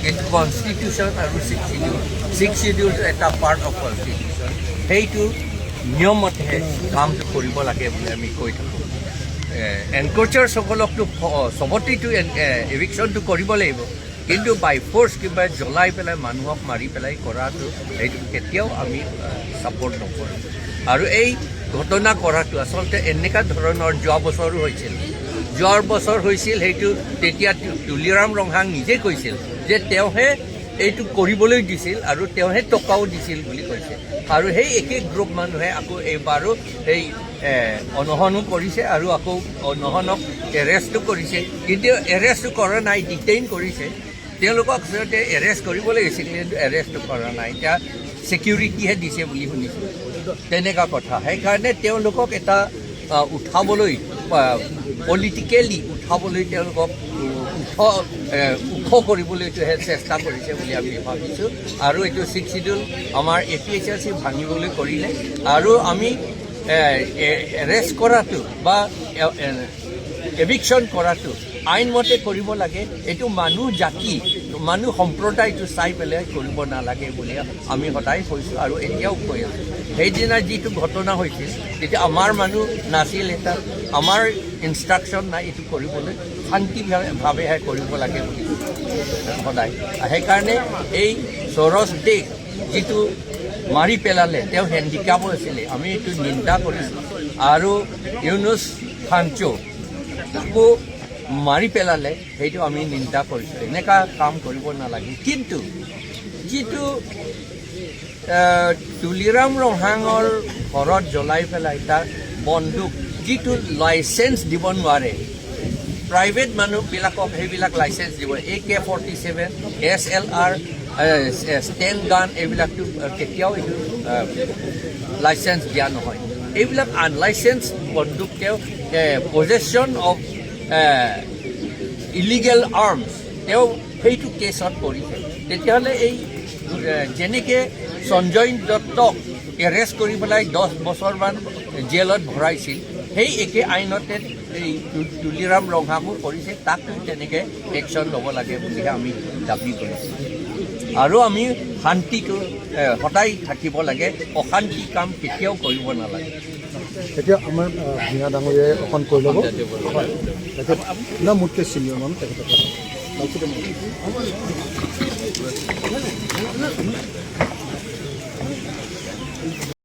কিন্তু কনষ্টিটিউশ্যন আৰু six schedule, six চিডিউলটো এটা পাৰ্ট অফ কনষ্টিটিউশ্যন, সেইটো নিয়মমতেহে কামটো কৰিব লাগে বুলি আমি কৈ থাকোঁ। এনক্ৰচাৰসকলকতো চবতেতো এভিকশ্যনটো কৰিব লাগিব, কিন্তু বাই ফ'ৰ্চ কিবা জ্বলাই পেলাই, মানুহক মাৰি পেলাই কৰাটো, সেইটো কেতিয়াও আমি ছাপৰ্ট নকৰোঁ। আৰু এই ঘটনা কৰাটো আচলতে এনেকুৱা ধৰণৰ যোৱা বছৰো হৈছিল, যোৱা বছৰ হৈছিল সেইটো। তেতিয়া তুলিৰাম ৰংহাং নিজে কৈছিল যে তেওঁহে এইটো কৰিবলৈ দিছিল আৰু তেওঁহে টকাও দিছিল বুলি কৈছে। আৰু সেই একে গ্ৰুপ মানুহে আকৌ এইবাৰো সেই অনশনো কৰিছে আৰু আকৌ অনশনক এৰেষ্টো কৰিছে। কিন্তু এৰেষ্টো কৰা নাই, ডিটেইন কৰিছে। তেওঁলোকক আচলতে এৰেষ্ট কৰিব লাগিছিল, কিন্তু এৰেষ্টটো কৰা নাই। এতিয়া ছিকিউৰিটিহে দিছে বুলি শুনিছোঁ, তেনেকুৱা কথা। সেইকাৰণে তেওঁলোকক এটা উঠাবলৈ, পলিটিকেলি উঠাবলৈ, তেওঁলোকক ওখ কৰিবলৈটোহে চেষ্টা কৰিছে বুলি আমি ভাবিছোঁ। আৰু এইটো ছিক্স চিডিউল আমাৰ এপিএইচএলচি ভাঙিবলৈ কৰিলে। আৰু আমি এৰেষ্ট কৰাটো বা এভিকশ্যন কৰাটো আইনমতে কৰিব লাগে। এইটো মানুহ জাতি, মানুহ সম্প্ৰদায়টো চাই পেলাই কৰিব নালাগে বুলি আমি সদায় কৈছোঁ আৰু এতিয়াও কৈ আছোঁ। সেইদিনা যিটো ঘটনা হৈছিল, তেতিয়া আমাৰ মানুহ নাছিল, এটা আমাৰ ইনষ্ট্ৰাকশ্যন নাই এইটো কৰিবলৈ। শান্তিভাৱেহে কৰিব লাগে বুলি সদায়। সেইকাৰণে এই সৰজ দেৱ যিটো মাৰি পেলালে, তেওঁ হেণ্ডিকাপো আছিলে, আমি এইটো নিন্দা কৰিছোঁ। আৰু ইউনুছ খানচো, তাকো মাৰি পেলালে, সেইটো আমি নিন্দা কৰিছোঁ। এনেকুৱা কাম কৰিব নালাগে। কিন্তু যিটো তুলিৰাম ৰংহাঙৰ ঘৰত জ্বলাই পেলাই তাৰ বন্দুক, যিটো লাইচেঞ্চ দিব নোৱাৰে প্ৰাইভেট মানুহবিলাকক, সেইবিলাক লাইচেঞ্চ দিব। AK-47, SLR, Sten গান, এইবিলাকতো কেতিয়াও এইটো লাইচেঞ্চ দিয়া নহয়। এইবিলাক আনলাইচেঞ্চ বন্দুক তেওঁ পজেশ্যন অফ ইলিগেল আৰ্মছ, তেওঁ সেইটো কেছত পৰিছে। তেতিয়াহ'লে এই যেনেকৈ সঞ্জয় দত্তক এৰেষ্ট কৰি পেলাই 10 বছৰমান জেলত ভৰাইছিল, সেই একে আইনতে এই তুলিৰাম ৰংহাঙো কৰিছে, তাকো তেনেকৈ একশ্যন ল'ব লাগে বুলিহে আমি দাবী কৰিছোঁ। আৰু আমি শান্তিটো সদায় থাকিব লাগে, অশান্তি কাম কেতিয়াও কৰিব নালাগে। এতিয়া আমাৰ ভূঞা ডাঙৰীয়াই অকণ কৈ ল'ব। হয়, তেখেত ন মোতকৈ চিনিয়ৰ মানুহ, তেখেতক তাৰপিছতে মই।